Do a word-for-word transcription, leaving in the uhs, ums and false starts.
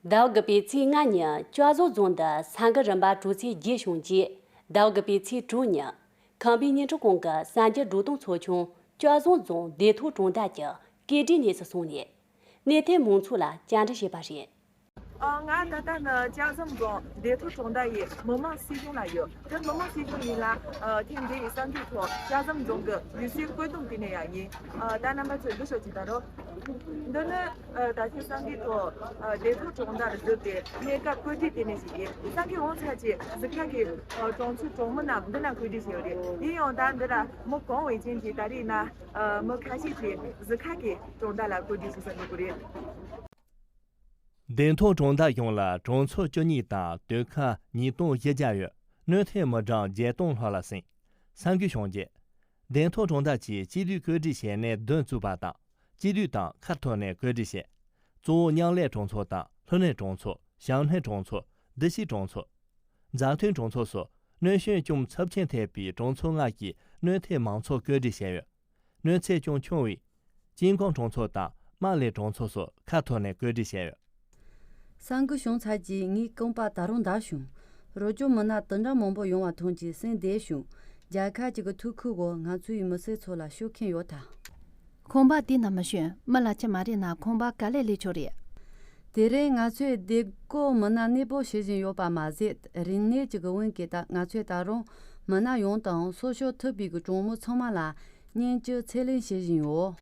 ཟླ་བ་དགུ་པའི་ཚེས་ལྔ་ཉིན་ལྕགས་ཟམ་རྫོང་དུ་ས་འགུལ་རིམ་པ་གྲོལ་ཚད་བརྒྱད་བྱུང་རྗེས། ཟླ་བ་དགུ་པའི་ཚེས་དྲུག་ཉིན་ཁམས་པའི་བརྙན་འཕྲིན་ཁང་གི་གསར་འགྱུར་བརྡ་སྟོན་ཚོགས་ཆུང་ལྕགས་ཟམ་རྫོང་བདེ་ཐང་གྲོང་རྡལ་གྱི་སྐེ་དཀྲིས་གནས་སུ་སོང་ནས། གནས་ཐད་མང་ཚོགས་ལ་བཅར་འདྲི་བྱས་པ་རེད། ཨ། ང་ད་ལྟ་ནི་ལྕགས་ཟམ་རྫོང་བདེ་ཐང་གྲོང་རྡལ་ཡི་མི་དམངས་སྲིད་གཞུང་ལ་ཡོད། དེ་མི་དམངས་སྲིད་གཞུང་ཡིན་ལ། ཨ། ཐེངས་འདི་ཡི་གསར་འགྱུར་ཐོག་ལྕགས་ཟམ་རྫོང་གི་ལུས་རྩལ་བཀོད་འདོམས་ལྟེ་གནས་ཡང་ཡིན། ཨ། ད་རྣམ་པ་ཚོས་འདི་ཤོག་ཅིག་ལྟ་རོགས། འདི་ནི། ཨ། ད་ཆ་གསར་འགྱུར་ཐོག་ཨ། བདེ་ཐང་གྲོང་རྡལ་བསྡུས་ཏེ་གནས་སྐབས་བཀོད་སྒྲིག་ལྟེ་གནས་ཤིག་ཡིན། གསར་འགྱུར་འོང་ཚར་རྗེས་གཟིགས་ཁག་གི། ཨ། གྲོང་ཚོའི་གྲོང་མི་རྣམས་འདི་ན་བཀོད་སྒྲིག་བྱས་ཡོད་རེད། ཡིན་ཡང་ད་འདི་ལ་མི་གང་བའི་རྐྱེན་གྱིས་ད་རེས་ན། ཨ། མི་ཁ་ཤས་ཀྱིས་གཟིགས་ཁག་གི་གྲོང་རྡལ་ལ་བཀོད་སྒྲིག་བྱེད་བཞིན་ཡོད་པ་རེད། བདེ་ཐང་གྲོང་རྡལ་གཞུང་ལ་གྲོང་ཚོ་བཅུ་གཉིས་དང་སྡོད་ཁང་ཉིས་སྟོང་བཞི་བརྒྱ་ཡོད། གནོད་འཚེ་མི་གྲངས་བརྒྱད་སྟོང་ལྷག་ལ་ཟིན། གསར་འགྱུར་བྱུང་རྗེས། བདེ་ཐང་གྲོང་རྡལ་གྱིས་སྤྱི་བདེའི་བཀོད་སྒྲིག་བྱེད་གནས་བདུན་བཙུགས་པ་དང་། སྤྱི་འཐུས་དང་ཁ་ཐོར་ནས་བཀོད་སྒྲིག་བྱས། གཙོ་བོ་མཉམ་ལས་གྲོང་ཚོ་དང་ལྷུན་གནས་གྲོང་ཚོ། བྱང་སྣེ་གྲོང་ཚོ། བདེ་སྐྱིད་གྲོང་ཚོ། མཛའ་མཐུན་གྲོང་ཚོ་སོགས་གནོད་སྐྱོན་ཅུང་ཚབས་ཆེན་ཐེབས་པའི་གྲོང་ཚོ་ལྔ་གི་གནོད་འཚེ་མང་ཚོགས་བཀོད་སྒྲིག་བྱས་ཡོད། གནོད་འཚེ་ཅུང་ཆུང་བའི་ཅིན་ཀོང་གྲོང་ཚོ་དང་དམར་ལེབ་གྲོང་ཚོ་སོགས་ཁ་ཐོར་ནས་བཀོད་སྒྲིག་བྱས་ཡོད། གསར་འགུལ་བྱུང་ཚར་རྗེས་ངའི་རྐང་པ་ད་རུང་འདར་བྱུང་། རོགས་སྐྱོར་མི་སྣ་དུང་སྒྲ་མང་པོ་ཡོང་བ་མཐོང་རྗེས་སེམས་བདེ་བྱུང་། རྒྱལ་ཁབ་ཅིག་གི་ཐུགས་ཁུར་འོག་ང་ཚོ་ཡི་མི་སེར་ཚོ་ལ་ཤུགས་རྐྱེན་ཡོད་ད། ཁང་པ་དེ་ནང་མི་ཞོན། མི་ལ་ཅི་མ་རེད་ན་ཁང་པ་ག་ལེ་ལས་ཆོག་རེད། དེ་རིང་ང་ཚོས་བདེ་སྐྱོར་མི་སྣ་གནས་སྤོ་བྱེད་བཞིན་ཡོད་པ་མ་ཟད། རིམས་ནད་ཅིག་གི་དབང་གིས་ད་ང་ཚོས་ད་རུང་མི་སྣ་ཡོངས་དང་སྲོག་སྐྱོབ་ཐུབ་པའི་གི་གྲོང་མི་ཚང་མ་ལ་སྙིང་བཅུད་ཚད་ལེན་བྱེད་བཞིན་ཡོད།